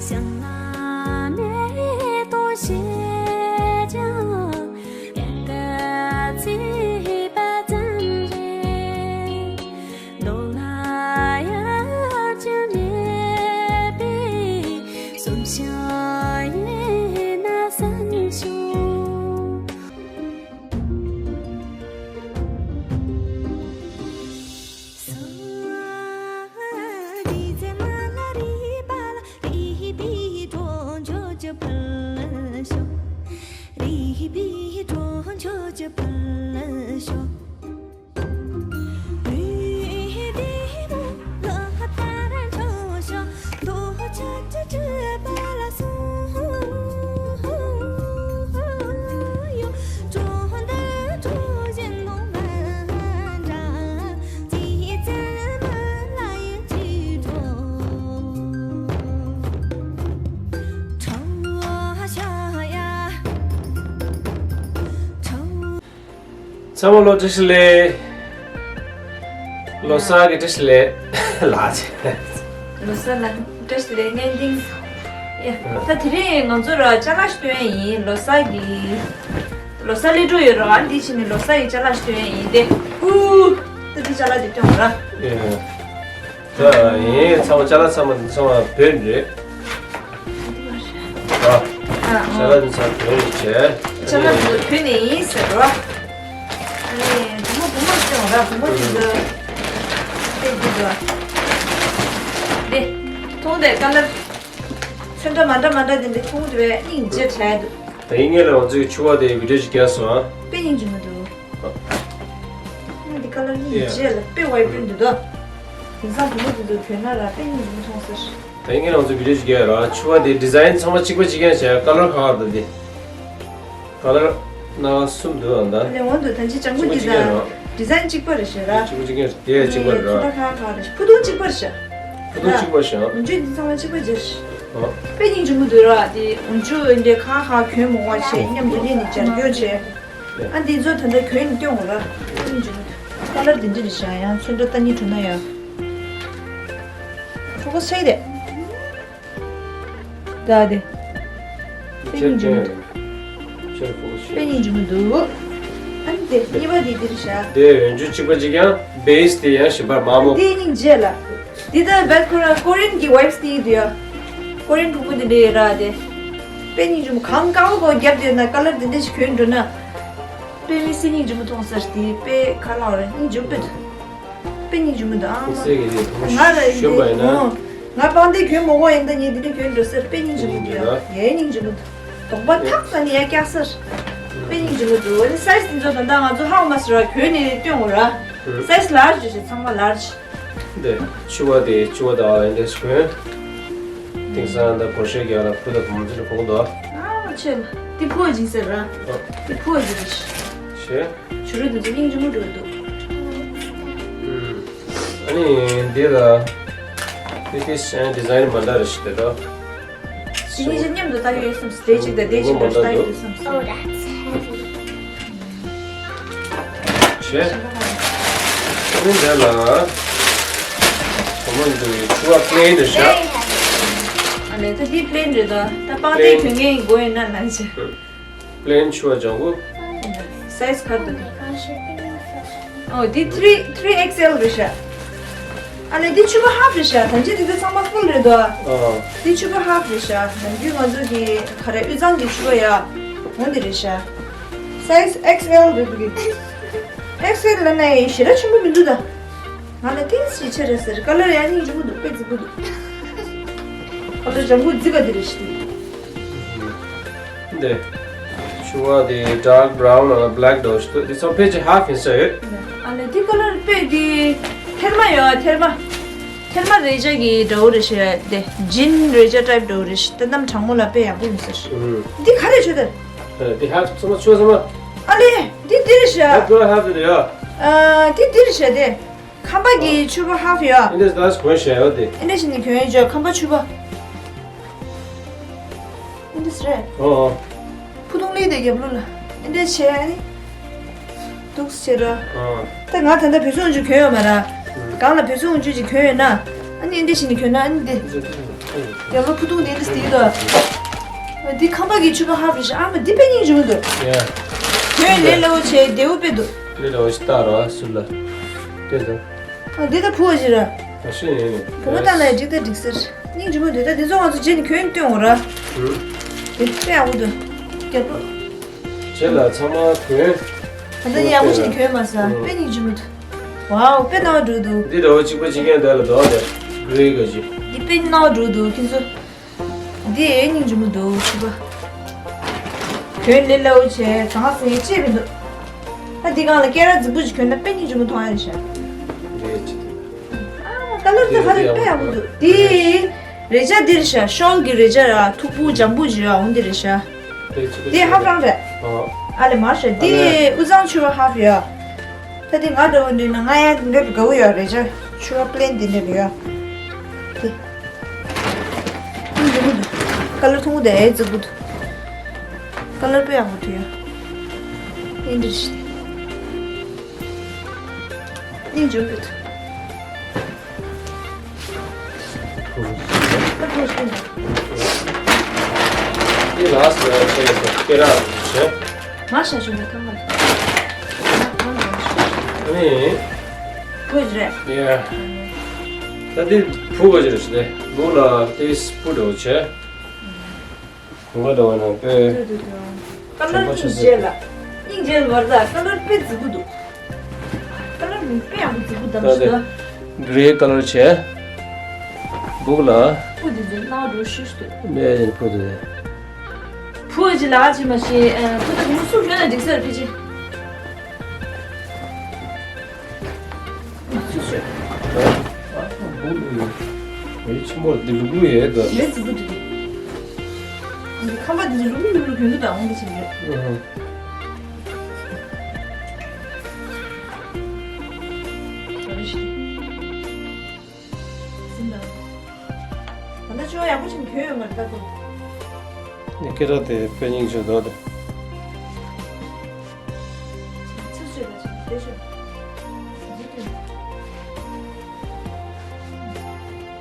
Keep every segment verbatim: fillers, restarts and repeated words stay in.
བྱང་ན་མེ་ཏོག་བཞད་ཀྱང་ཡལ་ག་ཚིག་པ་ཙམ་རེད། མདོ་ལ་ཡལ་གྱི་མེད་པས་གསོན་ཤིང་ཡིན་ན་བསམ་ཤོག་ཚང་མ་ལོ་བཀྲ་ཤིས་བདེ་ལེགས། ལོ་གསར་གྱི་བཀྲ་ཤིས་བདེ་ལེགས་ལགས། ལོ་གསར་ལ་བཀྲ་ཤིས་བདེ་ལེགས། བརྙན་ཏིང་། ཡ། ད་དེ་རིང་ང་ཚོ་ར་ཅ་ལག་ཞིག་སྟོན་ཡ་ཡིན། ལོ་གསར་གྱི། ལོ་གསར་སླེབས་འགྲོ་ཡོད་ར། ཨ་འདི་ཕྱིན་ནས་ལོ་གསར་གྱི་ཅ་ལག་ཞིག་སྟོན་ཡ་ཡིན་ཏེ། ཨུ། ད་འདི་ཅ་ལག་འདི་སྟོན་ར། ཡ། ད་ཡིན་ཚང་མ་ཅ་ལག་ཚང་མ་འདི་ཚང་མ་བོད་རེད། ཨ། ཨ། ཅ་ལག་འདི་ཚང་མ་བོད་རེད་བྱས། ཅ་ལག་འདི་བོད་ནས་ཡིན་ཟེར་རོ། ཨ་ནི་བུ་མོ་བུ་མོ་སྐྱོང་ར། བུ་མོ་འདི་ཚོ་དཔེ་འདི་ཚོ་འདི་མཐོང་དེ་ཀ་ལར་ཚོན་ཁྲ་མ་འདྲ་མ་འདྲ་འདི་འདི་མཐོང་དེ་བས་སྙིང་རྗེ་དྲན་འདུག་ད་ཡིན་ངེས་ལ་ང་ཚོའི་ཕྱུ་པ་དེ་བི་ཌིའོ་ཞིག་བརྒྱབ་སོང་ཨ། དཔེ་སྙིང་རྗེ་མོ་འདུག་ཨ་འདི་ཀ་ལར་སྙིང་རྗེ་ལ་དཔེ་ཝའི་བྷི་རེན་འདུག་དོ། དེང་སང་བུ་མོ་དེ་ཚོ་གྱོན་ན་ར་དཔེ་སྙིང་རྗེ་མོ་མཐོང་ཟེར། ད་ཡིན་ངེས་ལ་ང་ཚོའི་བི་ཌིའོ་ཞིག་བརྒྱབ་ཡོད་ར། ཕྱུ་པ་དེ་ཌི་ཛའིན་ཚང་མ་གཅིག་པ་གཅིག་རྐྱང་བྱས། ཀ་ལར་ཁ་ཁ་འདུག་དེ། ཀ་ལར་སྣ་ཁ་གསུམ་འདུག་ཨ་ད། ལས་དབང་དུ་ད་ཅི་ལྗང་གུ་འདི་དང་ཌི་ཛའིན་གཅིག་པ་རེད་ཤག་ར། གཅིག་པ་གཅིག་རྐྱང་རེད། དེ་གཅིག་པ་རེད་ར། ཚོན་ཁྲ་ཁ་ཁ་རེད། ཕུ་ཐུང་གཅིག་པ་རེད་ཤག་ཕུ་ཐུང་གཅིག་པ་ཤག་འོན་ཅུ་འདི་ཚང་མ་གཅིག་པ་རེད་ཤག་ཨ། དཔེ་སྙིང་རྗེ་མོ་འདུག་ར། དེ་འོན་ཅུ་འདི་ཁ་ཁ་གྱོན་མོ་བ་བྱས་མཉམ་དུ་ལེན་ནས་སྦྱར་སྐྱོར་བྱས། ཨ་འདི་ཚོ་ད་ལྟ་གྱོན་ནས་སྟོན་འོང་ར། དཔེ་སྙིང་རྗེ་མོ་འདུག་ཀ་ལར་འདི་འདྲ་རེད་ཤག་ཡང་ཚོན་ཁྲ་ལྟ་སྙིང་འདོད་ན་ཡ། ཕྲུ་གུ་ཚེ་དེ། ད་དེ། དཔེ་སྙིང་རྗེ་མོ་འདུག་དཔེ་སྙིང་རྗེ་མོ་འདུག་ཨ་ནི་དེ་གཉིས་པ་དེ་འདིར་བཞག་དེ་འོན་ཅུ་གཅིག་པ་གཅིག་རྐྱང་། བེ་སི་དེ་ཡང་གཞན་པ་དམར་མོ། དེ་སྙིང་རྗེ་ལ། འདི་ད་བད་ཁོ་ར་ཀོ་རི་ཡན་གྱི་ཝའིབ་སི་དེ་ཡིན་དུས་ཡ། ཀོ་རི་ཡན་ཕྲུ་གུ་དེ་འདྲ་ཡོད་ར་དེ། དཔེ་སྙིང་རྗེ་མོ། གང་དཀར་པོ་གོ་རྒྱབ་དེ་ན་ཀ་ལར་དེ་འདྲ་ཞིག་གྱོན་འགྲོ་ན། དཔེ་མི་སྲིད་སྙིང་རྗེ་མོ་མཐོང་ས་རེད། དེ་དཔེ་ཁ་ལག་ར་སྙིང་རྗེ་མོ་དཔེ་འདུག་དཔེ་སྙིང་རྗེ་མོ་འདུག་ཨ་མ། ཁོ་ཚོས་ཀྱི་དེ་བུ་མོ་ང་ལ་ཡིན་ཞོན་པ་ཏེ་ཡིན་ན། ཨོ། ང་པང་གདན་གྱོན་མ་དགོས་ཡིན་ད། ངས་འདི་འདྲ་གྱོན་འགྲོ་ཟེར། དཔེ་སྙིང་རྗེ་མོ་འདུག་ཡ། ཡའི་སྙིང་རྗེ་མོ་འདུག་གདོང་པ་ཐག་ས་ནས་ཡ་སྐྱག་ས་རེད། དཔེ་སྙིང་རྗེ་མོ་འདུག་འོ་ནི་སའི་ཛི་འདི་ཚོ་ད་ལྟ་ང་ཚོ་ཧ་གོ་མ་སོང་ར། གྱོན་ནས་སྟོན་དགོས་ར། ཨ། སའི་ཛི་ལར་ཇི་ཞིག་ཚང་མ་ལར་ཇི། འདི་ཕྱུ་པ་དེ་ཕྱུ་པ་དང་ཨ་འདྲ་ཞིག་གྱོན། དེང་སང་ད་གོ་ཤེས་རྒྱག་ལ་བུ་དང་བུ་མོ་ཚོ་ལ་གོང་དུ། ཨ་ཆེ་ལ། དེ་ཕོ་ཇི་ཟེར་ར། ཨ། དེ་ཕོ་ཇི་རེད། ཤེས། བྱུ་རུ་དེ་ཚོ་སྙིང་རྗེ་མོ་འགྲོ་འདུག་ཨ་ནི་འདི་ལ་ཏི་ཏི་ཤན་ཌི་ཛའིན་མ་འདྲ་རེ་ཞིག་དེ་དོ། སྙིང་རྗེ་མཉམ་དུ་ལྟ་གི་ཡོད་བསམ། དེ་གཅིག་དང་དེ་གཅིག་འདྲ་ལྟ་གི་ཡོད་བསམ། Oh, that's heavy. ཤེས། ཨ་ནི་འདི་ལ་གོ་མ་འདུག་ཕྱུ་པ་པི་ལེན་རེ་ཤག Very heavy. ཨ་ལས་ད་འདི་པི་ལེན་རེད་དོ། ད་པང་གདན་གྱོན་མཁན་དགོས་ཡོད་ན་ལན་ཆེ། པི་ལེན་ཕྱུ་པ་ལྗང་གུ། སའི་ཛི་ག་རེ་འདུག་ཨོ་འདི་ཐི་རི་ཐི་རི་ཨེག་སི་ཨེལ་རེད་ཤག་ཨ་ལས་འདི་ཕྱུ་པ་ཧབ་རེད་ཤག་ད་ཅི་འདི་ཚོ་ཚང་མ་ཕུལ་རེད་དོ། ཨ། འདི་ཕྱུ་པ་ཧབ་རེད་ཤག་ནམ་རྒྱུན་ང་ཚོ་གི་ག་རེ་དབུས་གཙང་གི་ཕྱུ་པ་ཡ། འོ་འདི་རེད་ཤག་སའི་ཛི་ཨེག་སི་ཨེལ་རེད་འདུག་གི་ཨེག་སི་ཨེལ་ལ་ནས་ཞེ་དྲག་ཆེན་པོ་མི་འདུག་ད། ང་ལ་ཏིས་ཞིག་ཆེ་རེད་ཟེར། ཀ་ལར་ཡང་སྙིང་རྗེ་པོ་འདུག་དཔེ་རྫིག་པོ་འདུག་ཁོ་ཚོ་ལྗང་གུ་རྫིག་ག་འདི་རེད་ཤི། འདི་ཕྱུ་པ་དེ་ཌརྐ་བྷ་རའུན་ལ་བྷི་ལེག་འདྲ་བོ་ཞིག་འདུག་དེ་ཚོ་ཕལ་ཆེར་ཧབ་ཡིན་ས་ཡོད། ཨ་ལས་འདི་ཀ་ལར་དཔེ་འདི་ཐེར་མ་ཡོད། ཐེར་མ། ཐེར་མ་རས་ཆ་གི་འདྲ་བོ་རེད་ཤི། དེ་ཇིན་རས་ཆ་ཊའིབ་འདྲ་བོ་རེད་ཤི། ད་གནམ་གྲང་མོ་ལ་དཔེ་ཡག་པོ་ཡིན་ས་ཤི། འདི་ག་རེ་ཆོད་དེ། འདི་ཧབ་ཚང་མ་ཆོད་ཚང་མ། ཨ་ལས་འདི་འདི་རེད་ཤི། ཧབ་ཀ་ལར་ཧབ་དེ་རེད་ཡ། ཨ་འདི་འདི་རེད་ཤི་དེ། ཁམས་པ་གི་ཕྱུ་པ་ཧབ་ཡ། ཨིན་ཌི་ས་ལ་གོན་ཤེས་ཡོད་དེ། ཨིན་ཌི་ས་ནི་གོན་ཡོད་ཅོ་ཁམས་པ་ཕྱུ་པ། ཨིན་ཌི་ས་རེད། ཨོ་ཨོ། ཕུ་ཐུང་ལི་དེ་རྒྱབ་ལོ་ལ། ཨིན་ཌི་ས་བྱས་ཨ་ནི། འདུག་སེ་ར། ཨོ། ད་ང་ད་ལྟ་བོད་སོང་ཅིག་གོན་ཡོད་མ་ར། ཨུམ། གང་ལ་བོད་སོང་ཅིག་གོན་ཡོད་ན། ཨ་ནི་ཨིན་ཌི་ས་ནི་གོན་ན་ཨ་ནི་དེ། ཨིན་ཌི་ས། རྒྱབ་ལོགས་ཕུ་ཐུང་དེ་འདྲ་དེ་དོ། འདི་ཁང་པ་གི་ཕྱུ་པ་ཧབ་རེད་ཤག་ཨ་མ་འདི་དཔེ་སྙིང་རྗེ་མོ་འདུག་ཡ། དོན་ལས་སླ་བོ་བྱས་བདེ་བོ་དཔེ་འདུག་ལས་སླ་བོ་ཞིག་བཏགས་རོགས་སུ་ལ། དེ་འདུག་ཨ་འདི་ད་བུ་བ་ཞིག་ར། ཨ་ཤི་ཡིན། བུ་མོ་བཏང་ན་འགྲིག་ད་འགྲིག་ཟེར། སྙིང་རྗེ་མོ་འདུག་ད་འདི་ཚོ་ང་ཚོ་རྗེས་ནས་གྱོན་སྟོན་འོ་ར། ཧུམ། དེ་དཔེ་ཡག་པོ་འདུག་རྒྱབ་ལོགས། རྗེས་ལ་ཚང་མ་གྱོན། ད་ལྟ་ཡག་པོ་ཞིག་གྱོན་མ་ས་དཔེ་སྙིང་རྗེ་མོ་འདུག་ཝའོ། དཔེ་སྣང་བ་འགྲོ་འདུག་འདི་འདྲ་བོ་གཅིག་པ་གཅིག་རྐྱང་དེ་ལ་འདུག་དེ་གྷི་རེ་ག་ཅིག་འདི་དཔེ་སྣང་བ་འགྲོ་འདུག་ཁྱེད་ཚོ། འདི་ཨེ་སྙིང་རྗེ་མོ་འདུག་ཕྱུ་པ། གྱོན་ལས་སླ་བོ་བྱས་ཟང་ཟིང་ཅེས་མི་འདུག་ད་འདི་སྒང་ལ་སྐེ་རགས་རྫིག་པོ་ཅིག་གྱོན་ན་དཔེ་སྙིང་རྗེ་མོ་མཐོང་ཡ་རེད་ཤག་རེད་ཅི་ཐུབ། ཨ་ཀ་ལར་དེ་ཧ་ལས་དཔེ་ཡག་པོ་འདུག་འདི་རེ་ཅ་འདི་རེད་ཤག་ཤོལ་གི་རེ་ཅ་ར་མཐུག་པོ་འཇམ་པོ་ཅིག་ཡོད་འོང་འདི་རེད་ཤག་དེ་ཧབ་རང་རེད། ཨ་ལེ་མར་ཤག་འདི་དབུས་གཙང་ཕྱུ་པ་ཧབ་ཡོད། ད་འདི་ང་འདྲ་བོ་འདི་ན་ང་ཡང་འདི་དགའ་བོ་ཡོད་རེད་ཅ། ཕྱུ་པ་པི་ལེན་འདི་འདྲ་ཡོད། འདི་འདི་འདི་ཀ་ལར་ཐུང་ངུ་དེ་ཨེ་རྫིག་པོ་འདུག་ཀ་ལར་དཔེ་ཡག་པོ་འདུག་ཡ། ཨེ་འདི་རེད། སྙིང་རྗེ་པོ་འདུག་འདི་ལ་སོ་ཆེ་ལ་སོ་སྐེ་རགས་བྱས། མ་ཤ་ཞུ་ནས་ཐང་མ། ཨ་ནི། བུ་རེད། ཡ། ད་འདི་བུ་ག་ཅི་རེད་ཟེར་ཏེ་བུ་ལ་ཏིས་བུ་འགྲོ་བྱས། གོང་ག་འདྲ་བ་ན་དཔེ། ཀ་ལར་སྙིང་རྗེ་ལ། སྙིང་རྗེ་ལ་མར་ད་ཀ་ལར་དཔེ་རྫིག་པོ་འདུག་ཀ་ལར་མི་དཔེ་ཡག་པོ་རྫིག་པོ་འདུག་ད་ཞུ་ད། གྷི་རེ་ཀ་ལར་བྱས། སྦུག་ལ། བུ་འདི་ཚོ་སྣང་བ་འགྲོ་ཤུགས་ཤུགས་འདུག་ནས་ཡིན་བུ་འདི། བུ་ཅི་ལ་ཅི་མ་ཤེས་ཨ། བུ་ད་མི་སུ་གྱོན་ན་འགྲིག་ས་རེད་ཕི་ཅི། སུ་ཞོད། ཨ་བུ་འདི་ཡོད། ཆེན་པོ་འདི་ལུག་ལུག་ཡོད་ད། ཡོད་ཟིག་བུ་འདི་འདི། འདི་ཁམས་པ་འདི་ལུག་ལུག་ལུག་ལུག་གྱོན་གྱི་ད་འོང་གི་ཕྱིན་རེད། ཨ། ཟིན་ད། ད་ལྟ་ཅོ་ཡག་པོ་ཞིག་གྱོན་ཡོད་མ་རེད་ད་ཁོ། ནི་སྐེ་རགས་དེ་དཔེ་སྙིང་རྗེ་འདུག་དེ། ཚུར་ཤོད་ད་ཅིག་དེ་ཤོད།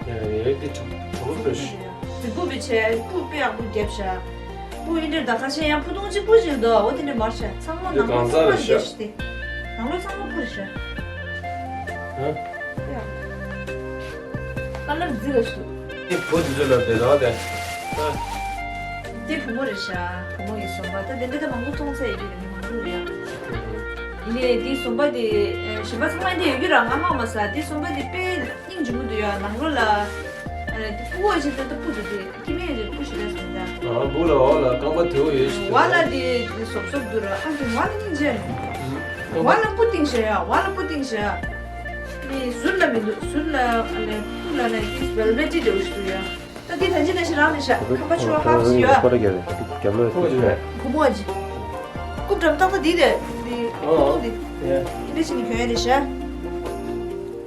ཡ་ཡ་དེ་གྲོགས་གྲོགས་རེད་ཤག་རྫིག་པོ་བི་ཆེ་སྤུ་དཔེ་ཡག་པོ་རྒྱབ་ཤག་སྤུ་ཨིན་དྲེ་ད་ཁ་ཤས་ཡང་སྤུ་ཐུང་གཅིག་པུ་ཞིག་འདུག་འོ་དེ་འདྲ་མར་ཤག་ཚང་མ་ནང་ལོགས་ཚང་མ་རྒྱབ་ཤག་སྟེ། ནང་ལོགས་ཚང་མ་སྤུ་རེད་ཤག་ཧ། ཀ་ལར་རྫིག་ག་ཞུ། དེ་བུ་དེ་ཚོ་ལ་དེ་རང་དེ། དེ་བུ་མོ་རེད་ཤག་བུ་མོ་ཡི་ཟོམ་པ་ད་དེ་འདྲ་ད་མང་པོ་མཐོང་ཚད་ཡོད་རེད་མི་མང་པོ་རེད་ཡ། ཡིན་ནའི་དེ་ཟོམ་པ་དེ་གཞན་པ་ཚང་མ་འདི་ཡོད་རྒྱུ་རང་ང་ཧ་མ་ས་དེ་ཟོམ་པ་དེ་དཔེ་སྙིང་རྗེ་མོ་འདུག་ཡ། ནང་ལོགས་ལ་དེ་སྤུ་གོ་ཞིག་ད་ལྟ་སྤུ་འདུག་དེ་ཀི་མེ་རེད་སྤུ་ཞིག་རེད་ཟེར་ད། ཨ་བུ་ལ་འོག་ལ་རྐང་པ་དེའུ་ཡོད་ཞིག་བ་ལ་དེ་དེ་སོབ་སོབ་འདུག་ར། ཨ་དེ་བ་ལ་སྙིང་རྗེ་རེད། བ་ལ་སྤུ་བཏིང་ཤག་ཡ། བ་ལ་སྤུ་བཏིང་ཤག་ནི་ཟུར་ལ་མི་འདུག་ཟུར་ལ་ཨ་ལས་སྤུ་ལ་ལ་ཡིན་ཝེལ་ཝེ་ཊི་འདྲ་བོ་ཞིག་འདུག་ཡ། ད་འདི་ད་ཅི་ན་ཞིག་རང་ནས་ཤག་ཁམས་པ་ཆུ་བ་ཧབ་ཞིག་ཡོད། ཁོ་ར་རྒྱབ་ལ་རྒྱབ་ལ་ཁོ་ཅི་རེད། བུ་མོ་ཅི། རྐུབ་འགྲམ་ཏག་ཏག་འདི་རེད། འདི་ཨོ། ཁོ་འདི། ཡ། འདི་ཞིག་ནི་གྱོན་ཡ་རེད་ཤག་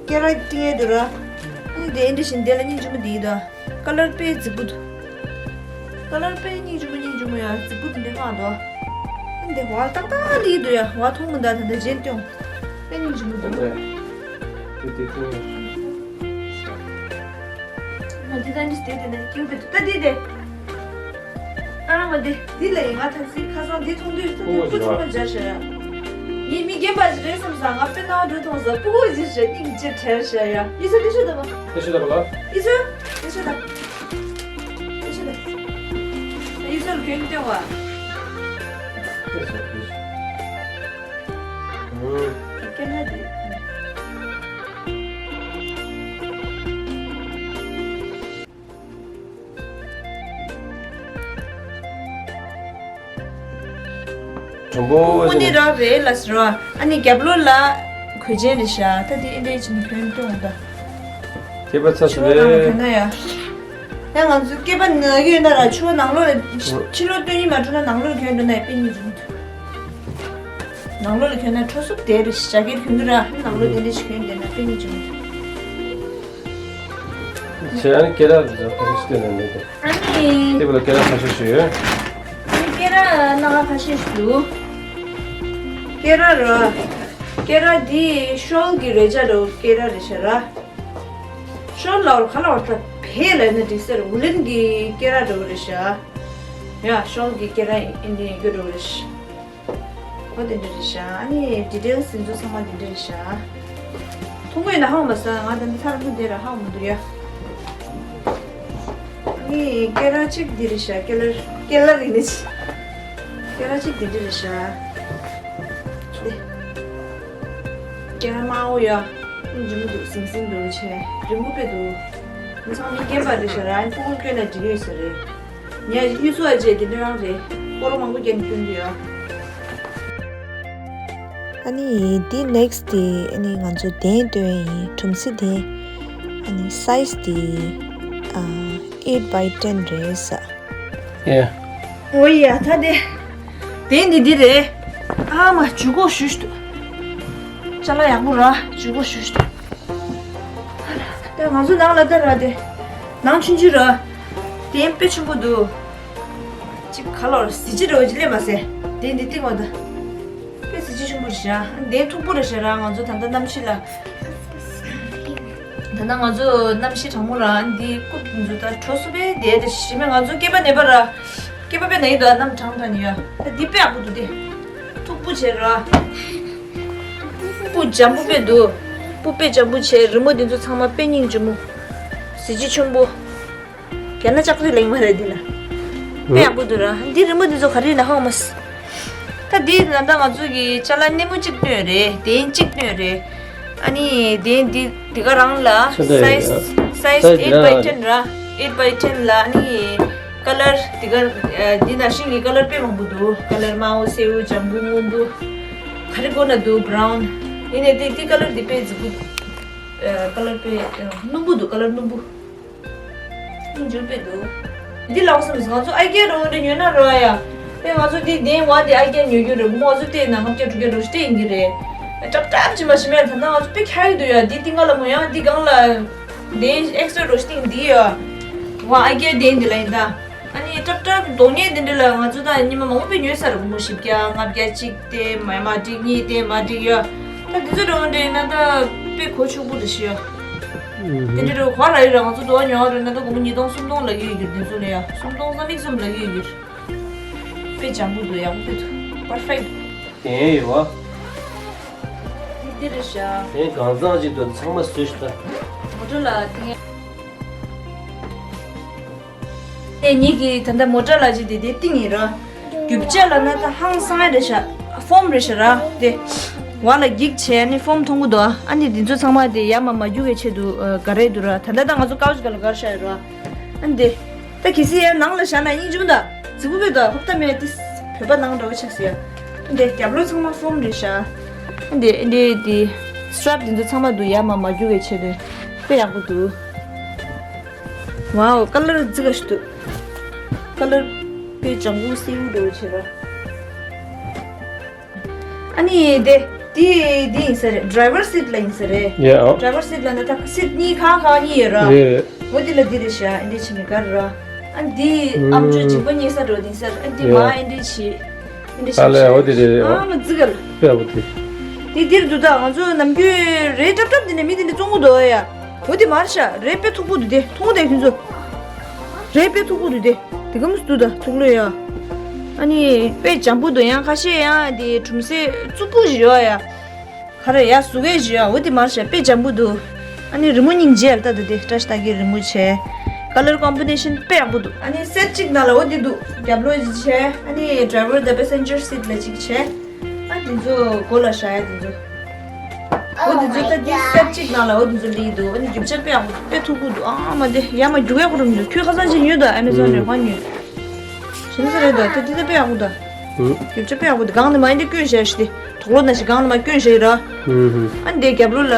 སྐེ་རགས་བཏིང་ཡ་འདུག་ར། ཨ་ནི་འདི་འདི་ཞིག་འདི་ལ་སྙིང་རྗེ་མོ་འདི་ཡིན་ད། ཀ་ལར་དཔེ་རྫིག་པོ་འདུག་ཀ་ལར་དཔེ་སྙིང་རྗེ་མོ་སྙིང་རྗེ་མོ་ཡ་རྫིག་པོ་འདི་འདྲ་མང་འདུག་ཨ་ནི་འདི་བ་ཏག་ཏག་ལི་འདུག་ཡ། བ་མཐོང་མི་འདུག་ད་ལྟ་རྗེས་སྟོན། དཔེ་སྙིང་རྗེ་མོ་འདུག་དེ་དེ་དེ། ང་འདི་ད་འདི་དེ་དེ་ནས་སྐྱིད་པོ་འདུག་ད་འདི་དེ། ཨ་མ་འདི་འདི་ལ་ཡིན་ང་ཐག་སི་ཁ་སང་འདི་མཐོང་དུས་ད་འདི་སྤུ་ཚང་མ་སྦྱར་ཤག་ཡ། ངས་མི་རྒན་པ་ཞིག་རེད་བསམ་སང་ང་དཔེ་སྣང་བ་འགྲོ་མཐོང་ས་སྤུ་གོ་ཞིག་ཤག་སྙིང་རྗེ་བྲལ་ཤག་ཡ། ཡིད་ཆེས་དེ་ཤོད་ད་པ། དེ་ཤོད་ད་པ་ལ། ཡིད་ཆེས་དེ་ཤོད་ད། དེ་ཤོད་ད། ཡིད་ཆེས་ལ་གྱོན་སྟོན་བ། དེ་ཤོད་དེ་ཤོད། ཨུ། སྐད་ན་དེ། དྲོན་པོ་ཁོ་འདི་རག་རེད་ལ་ཟེར་བ། ཨ་ནི་རྒྱབ་ལོགས་ལ་གོས་ཆེན་རེད་ཤག་ད་འདི་ཨེ་འདྲས་ཅིག་ནི་གྱོན་སྟོན་འོང་ད། སྐེད་པ་ཚ་སུ་ཆུ་བ་ནང་ལ་གྱོན་རེད། ན་ཡ། ཡང་ང་ཚོ་སྐེད་པ་ན་གི་ཡོད་ན་ར་ཆུ་བ་ནང་ལོགས་ལ་ཕྱི་ལོགས་སྟོན་གྱི་མ་འགྲོ་ན་ནང་ལོགས་ལ་གྱོན་འགྲོ་ན་ཡ་དཔེ་སྙིང་རྗེ་མོ་འདུག་ནང་ལོགས་ལ་གྱོན་ན་ཁྲོ་སུབ་དེ་རེད་ཤག་རྒྱ་སྐད་གྱོན་གི་ར་ནང་ལོགས་དེ་འདྲས་ཅིག་གྱོན་བསྡད་ན་དཔེ་སྙིང་རྗེ་མོ་འདུག་བྱས་ཨ་ནི་སྐེ་རགས་ཁ་ཤས་ཤིག་སྟོན་ནས་མེད་དེ། ཨ་ནི། དེ་བ་ལ་སྐེ་རགས་ཁ་ཤས་ཤིག་ཡོད། ཨ་ནི་སྐེ་རགས་སྣ་ཁ་ཁ་ཤས་ཤིག་འདུག་སྐེ་རགས་ར། སྐེ་རགས་འདི་ཤོལ་གྱི་རེ་ཅ་ར་སྐེ་རགས་རེད་ཤག་ར། ཤོལ་ལ་བར་ག་ལ་བར་ད་ དེ་ལ་ནི་འགྲིག་ས་རེད། ཝུ་ལན་གྱི་སྐེ་རགས་འདྲ་བོ་རེད་ཤག་ཡ་ཤོལ་གྱི་སྐེ་རགས་ཨིན་དེ་ཡིན་རྒྱུ་འདྲ་བོ་རེད་ཤག་འོ་དེ་འདྲ་རེད་ཤག་ཨ་ནི་ཌི་ཊེལ་སི་དེ་ཚོ་ཚང་མ་དེ་འདྲ་རེད་ཤག་མཐོང་གི་ཡོད་ན་ཧ་གོ་མ་སོང་། ང་ད་ནི་ཐར་ཐུག་དེ་ར་ཧ་གོ་མི་འདུག་ཡ། ཨ་ནི་སྐེ་རགས་གཅིག་འདི་རེད་ཤག་སྐེ་ལར་སྐེ་ལར་ཡིན་ནི་ཅི། སྐེ་རགས་གཅིག་འདི་འདྲ་རེད་ཤག་འདི། སྐེ་རགས་དམར་པོ་ཡ། ཨ་ནི་རི་མོ་འདུག་ཟིང་ཟིང་འདུག་ཆེ། རི་མོ་དཔེ་འདུག་མི་ཚང་མི་རྒན་པ་རེད་ཤག་ར། ཨ་ནི་ཕྲུ་གུ་སྐྱོན་ན་འགྲིག་ཡོད་ས་རེད། ངས་གཡུ་མཚོ་ཨ་ཅེ་དེ་འདྲ་རང་རེད། སྐོར་མང་པོ་རྒྱབ་ནས་སྐྱོན་གྱི་ཡོད། ཨ་ནི་འདི་ནེག་སི་དེ་ཨ་ནི་ང་ཚོ་གདན་སྟོན་ཡིན། གྲུམ་ཚིག་དེ་ཨ་ནི་སའི་ཛི་དེ་ཨ་eight by ten རེད་ས། ཡ། འོ་ཡ་ད་དེ་གདན་འདི་འདི་རེད། ཨ་མ་ཇུས་འགོད་ཞུ་ཞུ། ཅ་ལག་ཡག་པོ་ར་ཇུས་འགོད་ཞུ་ཞུ། ད་ང་ཚོ་ནང་ལ་ལྟ་ར་དེ། ནང་ཆུང་ཆུང་ར། གདན་དཔེ་ཆེན་པོ་འདུག་ཅིག་ག་ལོར་གཟི་བརྗིད་རོ་ཅི་ལས་མ་ཟད་དེ་འདི་ཏིག་མ་ད། དཔེ་གཟི་བརྗིད་ཆེན་པོ་རེད་ཤག་དེ་མཐུག་པོ་རེད་ཤག་ར། ང་ཚོ་ད་ལྟ་གནམ་གཤིས་ལ། ད་ལྟ་ང་ཚོ་གནམ་གཤིས་གྲང་མོ་ར། འདི་རྐུབ་འདི་ཚོ་ད་དྲོ་སུ་བས་དེ་དེ་ཞི་མེད། ང་ཚོ་སྐེད་པ་ན་བ་ར། སྐེད་པ་དཔེ་ན་ཡི་དོ་གནམ་གྲང་གྲང་ཡོད། ད་འདི་དཔེ་ཡག་པོ་འདུག་དེ། མཐུག་པོ་བྱས་ར། སྤུ་འཇམ་པོ་དཔེ་འདུག་སྤུ་དཔེ་འཇམ་པོ་བྱས། རི་མོ་འདི་ཚོ་ཚང་མ་དཔེ་སྙིང་རྗེ་མོ། གཟི་བརྗིད་ཆེན་པོ། རྒྱ་ནག་ལྕགས་རི་ལེགས་མ་རེད་འདི་ལ། དཔེ་ཡག་པོ་འདུག་ར། འདི་རི་མོ་འདི་ཚོ་ག་རེ་ཡིན་ན་ཧ་གོ་མ་སོང་། ད་འདི་ད་ལྟ་ང་ཚོ་གི་ཅ་ལག་སྣེ་མོ་གཅིག་བཏོན་རེད། གདན་གཅིག་བཏོན་རེད། ཨ་ནི་གདན་འདི་འདི་ག་རང་ལ་ཆ་ད་སའི་ཛི་སའི་ཛི་སའི་ཛི་eight by འདི་ten ར། eight by ten ལ་ཨ་ནི་ཀ་ལར་འདི་ག་འདི་ནང་བཞིན་གྱི་ཀ་ལར་དཔེ་མང་པོ་འདུག་ཀ་ལར་དམར་པོ་སེར་པོ་འཇམ་པོ་སྔོན་པོ། ག་རེ་དགོས་ན་འདུག་བྷ་རའུན། ཡིན་ནའི་དེ་དེ་ཀ་ལར་འདི་དཔེ་མཛེས་པོ། ཀ་ལར་དཔེ་སྣུམ་པོ་འདུག་ཀ་ལར་སྣུམ་པོ། སྙིང་རྗེ་པོ་དཔེ་འདུག་འདི་ལགས་སམ་ང་ཚོ་ཨ་རྒྱ་རོ་འདི་ཉོས་ན་རོ་ཡ། དེ་ང་ཚོ་འདི་གདན་བ་འདི་ཨ་རྒྱ་ཉོ་རྒྱུ་རེད། ངོ་ཚོ་དེ་ན་ལྔ་བརྒྱ་དྲུག་བརྒྱ་རོ་སྟེ་ཡིན་གྱི་རེད། ཀྲབ་ཀྲབ་ཅི་མ་ཤི་མེད། ད་ལྟ་ང་ཚོ་དཔེ་ཁྱག་གི་འདུག་ཡ། འདི་ཏིང་ཀ་ལ་མོ་ཡ་འདི་སྒང་ལ། གདན་ཨེག་སི་ཊ་ར་རོ་སྟེ་འདི་ཡ། ང་ཨ་རྒྱ་གདན་འདི་ལ་ཡིན་ད། ཨ་ནི་ཀྲབ་ཀྲབ་རྡོག་ཉེས་འདི་འདྲ་ལ་ང་ཚོ་ད་ཉི་མ་མང་པོ་དཔེ་ཉོས་ས་རེད། སྒོར་མོ་བཞི་བརྒྱ་ལྔ་བརྒྱ་གཅིག་དེ་མ་མ་འགྲིག་གཉིས་དེ་མ་འགྲིག་ཡ། ད་འདི་ཚོ་འགྲོ་འདྲེ་ན་ད་དཔེ་གོ་ཆོག་པོ་རེད་ཤི་ཡ། དེ་འདྲ་རེད་གོ་ར་ཡི་ར། ང་ཚོ་དོ་ཉོ་རེད་ན་ད་སྒོར་མོ་ཉིས་སྟོང་སུམ་སྟོང་ལ་ཡོད་ཡོད་འདི་ཚོ་ལ་ཡ། སུམ་སྟོང་ཙམ་ཡིག་ཙམ་ལ་ཡོད་ཡོད། དཔེ་འཇམ་པོ་འདུག་ཡག་པོ་དཔེ་འདུག་པར་ཕེག་ཊི། དེ་ཡོད་བ། འདི་འདི་རེད་ཤག་དེ་གང་ཚང་ཅིག་འདུག་ཚང་མ་བཟོས་ཤག་ད། མོ་ཊ་ལ་དེ། དེ་ཉིད་ཀྱི་ད་ལྟ་མོ་ཊ་ལ་ཅིག་དེ་དེ་ཏིང་ཡིན་ར། རྒྱུ་ཆ་ལ་ན་ད་ཧང་སང་རེད་ཤག་ཧྥོམ་རེད་ཤག་ར་དེ། བ་ལ་འགྱིག་བྱས་ནི་ཧྥོམ་མཐོང་གི་འདུག་ཨ་ནི་འདི་ཚོ་ཚང་མ་དེ་ཡར་མར་མ་རྒྱུག་གི་ཆེད་དུ་ག་རེ་འདུག་ར། ད་ལྟ་ད་ང་ཚོ་ཀའུ་ཆི་ག་ལ་གར་ཤག་ཡོད་ར། ཨ་ནི་དེ། ད་གལ་སྲིད་ཡར་ནང་ལ་བཞག་ན་སྙིང་རྗེ་མོ་ད། རྫིག་པོ་དཔེ་འདུག་ཧོབ་ཏ་མེད་དེ། བོད་པ་ནང་འདྲ་བོ་ཆགས་སོང་ཡ། འདི་རྒྱབ་ལོགས་ཚང་མ་ཧྥོམ་རེད་ཤག་འདི་འདི་འདི་སི་ཊེབ་འདི་ཚོ་ཚང་མ་འདུག་ཡར་མར་མ་རྒྱུག་གི་ཆེད་དུ། དཔེ་ཡག་པོ་འདུག་ཝའོ་ཀ་ལར་རྫིག་ག་ཞིག་འདུག་ཀ་ལར་དཔེ་ལྗང་གུ་སེར་པོ་འདྲ་བོ་བྱེད་ར། ཨ་ནི་དེ་དེ་དེ་ཡིན་ས་རེད། ཌ་རའི་ཝར་སི་ཊི་ལ་ཡིན་ས་རེད། ཡ་ཨོ། ཌ་རའི་ཝར་སི་ཊི་ལ་ནི་ད་སི་ཊི་གཉིས་ཁ་ཁ་གཉིས་ཡོད་ར། རེད་རེད། འོ་དེ་ལ་འདི་རེད་ཤག་ཨེ་འདྲས་བྱས་ནས་ག་རེ་ར། ཨ་འདི་ཨམ་ཅོག་མཇིང་པ་བསྙེས་ས་འགྲོ་དེ་ས། ཨ་འདི་མ་ཡ་ཨེ་འདྲས་བྱས། ཨེ་འདྲས་ཨ་ལས་འོ་དེ་རེད་རེད། ཨ་མ་རྫིག་ག་ལ། དཔེ་ཡག་པོ་དེ། དེ་འདིར་འདུག་ད་ང་ཚོ་ནམ་རྒྱུན་རས་འཁྲབ་འཁྲབ་འདི་ནས་མི་འདི་འདྲས་བཙོང་གི་འདུག་ཡ། འོ་དེ་མ་རེད་ཤག་རས་དཔེ་མཐུག་པོ་འདུག་དེ་མཐོང་དེ་ཁྱོད་ཚོ། རས་དཔེ་མཐུག་པོ་འདུག་དེ། དེ་ག་མོ་སུ་ད་ཐུག་ལོས་ཡ། ཨ་ནི་དཔེ་འཇམ་པོ་འདུག་ཡང་ཁ་ཤས་ཡང་དེ་གྲུམ་ཟེ་རྩུབ་པོ་ཞིག་ཡོད་ཡ། ག་རེ་ཡ་ཟུག་གེ་ཞིག་ཡ། འོ་དེ་མར་ཤ་དཔེ་འཇམ་པོ་འདུག་ཨ་ནི་རི་མོ་སྙིང་རྗེ་ལ་ལྟ་དུ་དེ་བཀྲ་ཤིས་རྟགས་བརྒྱད་རི་མོ་བྱས། ཀ་ལར་ཀོམ་བི་ནེ་ཤན་དཔེ་ཡག་པོ་འདུག་ཨ་ནི་སེ་ཊི་གཅིག་ནང་ལ་འོ་དེ་འདུག་རྒྱབ་ལོགས་ཅིག་བྱས། ཨ་ནི་ཌ་རའི་ཝར་དང་པེ་སེན་ཇར་སི་ཊི་ལ་གཅིག་བྱས། ཨ་དེ་ཚོ་སྒོ་ལ་བཞག་ཡ་དེ་ཚོ། འོ་དེ་ཚོ་ད་དེ་སེ་ཊི་གཅིག་ནང་ལ་འོ་དེ་ཚོ་ལི་འདུག་ཨ་ནི་རྒྱུ་ཆ་དཔེ་ཡག་པོ་དཔེ་མཐུག་པོ་འདུག་ཨ་མ་དེ་ཡ་མ་རྒྱུག་ཡག་པོ་རུ་མི་འདུག་ཁྱོད་ཁ་སང་ཅིག་ཉོས་ད་ཨ་མེ་ཟོན་ནས་གང་ཉོས། ཞེ་ན་ས་རེད་ད་ད་དེ་ད་དཔེ་ཡག་པོ་ད། རྒྱུ་ཆ་དཔེ་ཡག་པོ་འདུག་སྒང་ནས་མ་ཡིན་དེ་བསྐྱོན་བཞག་ཤི་དེ། དོག་ལོ་ན་ཞིག་སྒང་ནས་མ་བསྐྱོན་བཞག་ཡོད་ར། ཨ་ནི་དེ་རྒྱབ་ལོགས་ལ་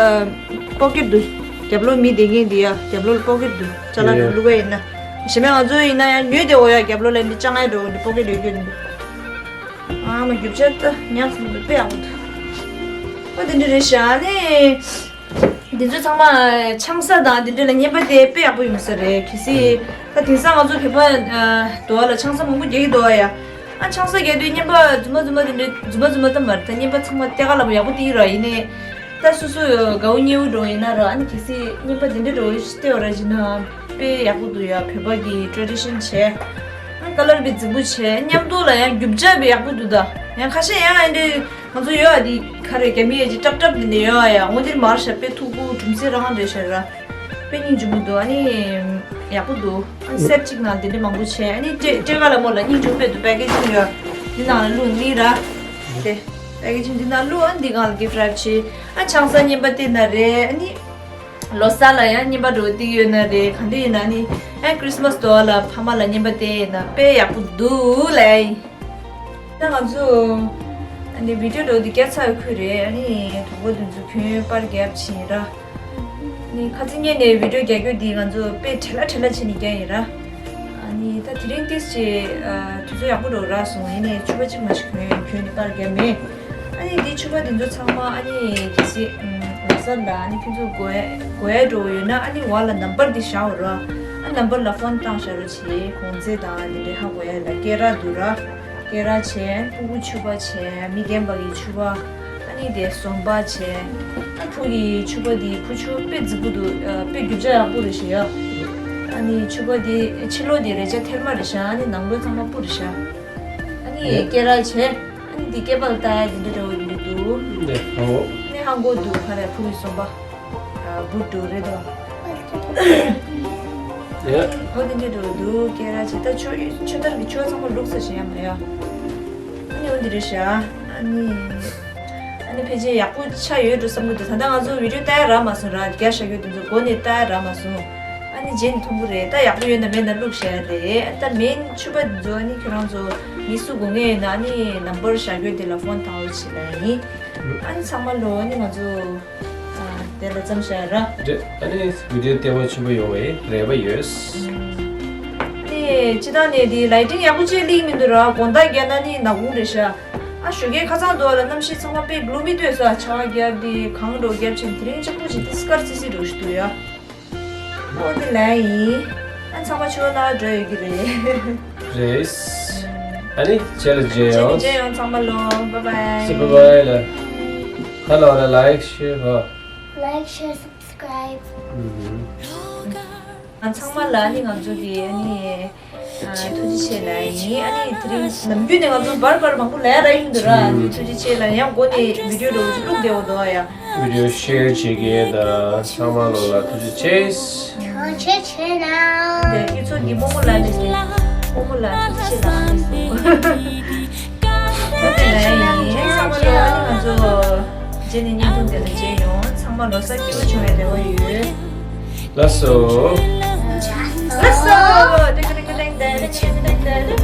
པོ་ཀེ་ཊི་འདུག་རྒྱབ་ལོགས་མི་བསྡད་མཁན་དེ་ཡ་རྒྱབ་ལོགས་ལ་པོ་ཀེ་ཊི་འདུག་ཅ་ལག་ཡ་དེ་བླུག་ག་ཡིན་ན། ཞེ་མེད་ང་ཚོ་ཡིན་ན་ཡང་ཉོས་དེ་འོ་ཡ་རྒྱབ་ལོགས་ལ་འདི་ཅང་ཨེ་འགྲོ་འདི་པོ་ཀེ་ཊི་ཡོད་རྒྱུ་འདི། ཨ་མ་རྒྱུ་ཆ་ད་ཉག་སུ་འདུག་དཔེ་ཡག་པོ་འདུག་ཨ་དེ་འདྲ་རེད་ཤག་ཨ་ནི། འདི་ཚོ་ཚང་མ་ཆང་ས་དང་འདི་འདྲ་ལ་རྔན་པ་དེ་དཔེ་ཡག་པོ་ཡོང་ས་རེད། གལ་སྲིད་ད་དེང་སང་ང་ཚོ་བོད་པ་འདུག་བ་ལ་ཆང་ས་མང་པོ་རྒྱག་གི་འདུག་བ་ཡ། ཨ་ཆང་ས་རྒྱག་དུས་རྔན་པ་རྫུན་མ་རྫུན་མ་དེ་འདྲ་རྫུན་མ་རྫུན་མ་ད་མ་རེད། ད་རྔན་པ་ཚང་མ་སྟེ་ག་ལ་མོ་ཡག་པོ་དེ་ཡིན་ར། ཡིན་ནའི་ད་སོ་སོ་དགའ་བོ་ཉེ་བོ་འགྲོ་ཡིན་ན་ར། ཨ་ནི་གལ་སྲིད་རྔན་པ་དེ་འདྲ་འགྲོ་སྟེ་བ་ར་བྱིན་ན། དཔེ་ཡག་པོ་འདུག་ཡ། བོད་པ་གི་ཊེ་རེ་ཌི་ཤན་བྱས། ཨ་ཀ་ལར་བི་རྫིག་པོ་བྱས། མཉམ་དུ་ལ་ཡང་རྒྱུ་ཆ་བི་ཡག་པོ་འདུག་ད། ཡང་ཁ་ཤས་ཡང་ཨ་འདྲེ་ང་ཚོ་ཡོད་ཨ། དེ་ག་རེ་རྒྱ་མི་ཡ་ཅིག་ཀྲབ་ཀྲབ་དེ་འདྲ་ཡོད་ཨ། ཡ་འོ་དེར་མར་ཤ་དཔེ་ཐུག་པོ་གྲུམ་སེ་རང་རེད་ཤ་ར། དཔེ་སྙིང་རྗེ་མོ་འདུག་ཨ་ནི་ཡག་པོ་འདུག་ཨ་ནི་སེཊ་གཅིག་ནང་དེ་འདྲ་མང་པོ་བྱས། ཨ་ནི་སྤྲེལ་སྤྲེལ་ཁ་ལ་མོ་ལ་སྙིང་རྗེ་པོ་དཔེ་འདུག་པེ་ཀེ་ཇིང་ཡོད། འདི་ནང་ལ་བླུགས་ནི་ར། དེ་པེ་ཀེ་ཇིང་འདི་ནང་བླུགས། ཨ་ནི་འདི་སྒང་ལ་གིཕ་རེབ་བྱས། ཨ་ཆང་ས་རྔན་པ་སྟེར་ན་རེད། ཨ་ནི་ལོ་གསར་ལ་ཡང་རྔན་པ་འདྲ་བོ་སྟེར་གྱི་ཡོད་ན་རེད། ག་འདྲ་ཡིན་ན་ནི་ཨ་ཁྲིས་མས་དུས་ལ་ཕ་མ་ལ་རྔན་པ་སྟེར་ན་དཔེ་ཡག་པོ་འདུག་ལབ་ཡིན། ད་ང་ཚོ་ཨ་ནི་བི་ཌི་ཡོ་འདྲ་བོ་འདི་བརྒྱབ་ཚར་ཁུལ་རེད། ཨ་ནི་གྲོགས་པོ་དེ་ཚོ་གྱོན་པར་བརྒྱབ་ཕྱིན་ར། ཨ་ནི་ཁ་སང་ཉིན་ནས་བི་ཌི་ཡོ་རྒྱག་རྒྱུ་འདི་ང་ཚོ་དཔེ་བྲེལ་ལ་བྲེལ་ལ་བྱས་ནས་རྒྱག་ཡིན་ར། ཨ་ནི་ད་དེ་རིང་ཏིས་ཅིག་ཨ་དུས་ཚོད་ཡག་པོ་འདྲ་བོ་རག་སོང་། ཡིན་ནའི་ཕྱུ་པ་གཅིག་མ་ཞིག་གྱོན་གྱོན་ནས་པར་བརྒྱབ་མེད། ཨ་ནི་འདི་ཕྱུ་པ་འདི་ཚོ་ཚང་མ་ཨ་ནི་གལ་སྲིད་ལོ་གསར་ལ་ཨ་ནི་ཁྱོད་ཚོ་དགོས་དགོས་ཡ་འདྲ་བོ་ཡོད་ན་ཨ་ནི་འོག་ལ་ནམ་བར་འདི་བཞག་རོགས། ཨ་ནམ་བར་ལ་ཕོན་བཏང་བཞག་རོགས་བྱེད། གོང་ཚད་དང་དེ་འདྲའི་ཧ་གོ་ཡ་ལ། སྐེ་རགས་འདུག་ར། སྐེ་རགས་བྱས། ཕྲུ་གུ་ཕྱུ་པ་བྱས། མི་རྒན་པ་གི་ཕྱུ་པ། ཨ་ནི་དེ་ཟོམ་པ་བྱས། ཨ་བུ་གི་ཕྱུ་པ་འདི་བུ་ཕྱུ་པ་དཔེ་རྫིག་པོ་འདུག་ཨ་དཔེ་རྒྱུ་ཆ་ཡག་པོ་རེད་ཤག་ཡ། ཨ་ནི་ཕྱུ་པ་འདི་ཕྱི་ལོགས་འདི་རེ་ཆ་ཐེར་མ་རེད་ཤག་ཨ་ནི་ནང་ལོགས་ཚང་མ་སྤུ་རེད་ཤག་ཨ་ནི་ཡ། སྐེ་རགས་བྱས། ཨ་ནི་འདི་སྐེད་པ་ལ་བཏགས་ཡ་འདི་འདྲ་འདྲ་བོ་འདི་འདྲ་འདུག་འདི་ཧ་གོ། ཨ་ནི་ཧ་གོ་འདུག་ག་རེ་བུ་གི་ཟོམ་པ། ཨ་བུ་འདྲ་རེད་དོ། ཡ། འོ་འདི་འདྲ་འདྲ་བོ་འདུག་སྐེ་རགས་བྱས། ད་ཆོ་ཆོ་ཐར་གི་ཆོ་ཚང་མ་བླུགས་ས་ཞིག་ཡ་མ་ཡ། ཨ་ནི་འོ་འདི་རེད་ཤག་ཨ་ནི། ཨ་ནི་ཕལ་ཆེར་ཡག་པོ་ཆགས་ཡོད་འགྲོ་བསམ་གྱི་འདུག་ད་ལྟ་ང་ཚོ་བི་ཌི་ཡོ་བལྟ་ཡ་རག་མ་སོང་ར། རྒྱག་བཞག་རྒྱུ་དེ་ཚོ་མགོ་ནས་བལྟ་ཡ་རག་མ་སོང་། ཨ་ནི་རྗེས་ནས་མཐོང་གི་རེད། ད་ཡག་པོ་ཡོད་ན་མེད་ན་བླུགས་བཞག་ཡ་རེད། ད་མེན་ཕྱུ་པ་དེ་ཚོ་ཨ་ནི་ཁྱོད་རང་ཚོ་མི་སུ་དགོས་ངེས་ཡོད་ན་ཨ་ནི་ནམ་བར་བཞག་རྒྱུ་དེ་ལ་ཕོན་བཏང་རོགས་བྱེད་ལབ་ཡིན། ཨ་ནི་ཚང་མ་ལོ་ཨ་ནི་ང་ཚོ་ཨ་དེ་ལ་མཚམས་བཞག་ཡ་ར། རེད། ཨ་ནི་བི་ཌི་ཡོ་ལྟད་མོ་ཆེན་པོ་ཡོང་བའི་རེ་བ་ཡོད། ཨ་ནི་སྤྱིར་བཏང་ནས་དེ་ལའི་ཊིང་ཡག་པོ་ཅིག་སླེབས་མི་འདུག་ར། དགོང་དག་བརྒྱབ་ན་ནི་ནག་ཁུང་རེད་ཤག་ཨ་ཞོགས་ཀས་ཁ་སང་དུས་ལ་གནམ་གཤིས་ཚང་མ་དཔེ་གླུ་མི་ལྟོས་ས། ཆར་པ་བརྒྱབ་དེ་གང་འགྲོ་བརྒྱབ་ཕྱིན། དེ་རིང་གཅིག་པོ་ཞིག་ཏིས་དཀར་སིལ་སིལ་འགྲོ་ཞིག་འདུག་ཡ། འོ་དེ་ལ་ཡིན། ཨ་ཚང་མ་ཆུ་བོ་ནང་འགྲོ་ཡོད་ཀྱི་རེད། རེད། ཨ་ནི་རྗེས་ལ་མཇལ་ཡོང་། རྗེས་ལ་མཇལ་ཡོང་། ཚང་མ་ལོ། བཱའི་བཱའི། སི་བཱའི་བཱའི་ལ། ཧ་ལོ་ལ་ལའིཀ་ཤེར་ཧོ། Like, share, subscribe. ཨུ་ཧུ། ང་ཚང་མ་ལ་ནི་ང་ཚོ་གི་ཨ་ནི་ཨ་ཐུགས་རྗེ་ཆེ་ལབ་ཡིན། ཨ་ནི་དེ་རིང་ནམ་རྒྱུན་ནས་ང་ཚོ་བར་བར་མང་པོ་ལབ་ཡ་རག་གི་མི་འདུག་ར། ཨ་ནི་ཐུགས་རྗེ་ཆེ་ལབ་ཡིན། ཡང་མགོ་ནས་བི་ཌི་ཡོ་འདྲ་བོ་ཞིག་བླུགས་བསྡད་འོ་འདུག་ཡ། བི་ཌི་ཡོ་ཤེར་བྱེད་མཁན་དང་ཚང་མ་ལོ་ལ་ཐུགས་རྗེ་ཆེ། ཐུགས་རྗེ་ཆེ་ལ། དེ་ཁྱེད་ཚོ་འདི་རྨོ་མོ་ལ་ནས་ཟེར། རྨོ་མོ་ལ་ཐུགས་རྗེ་ཆེ་ལ་ནས་ཟེར། ད་དེ་ལ་ཡིན། ཚང་མ་ལོ། ཨ་ནི་ང་ཚོ་རྗེས་ནས་བརྙན་ཐུང་དེ་ལ་མཇལ་ཡོང་། ཚང་མ་ལོ་གསར་སྐྱིད་པོ་བྱུང་བའི་རེ་བ་ཡོད། ལགས་སོ། ལགས་སོ། ཏིང་ཏིང་ཏིང་ཏིང་ཏིང་ཏིང་ཏིང་།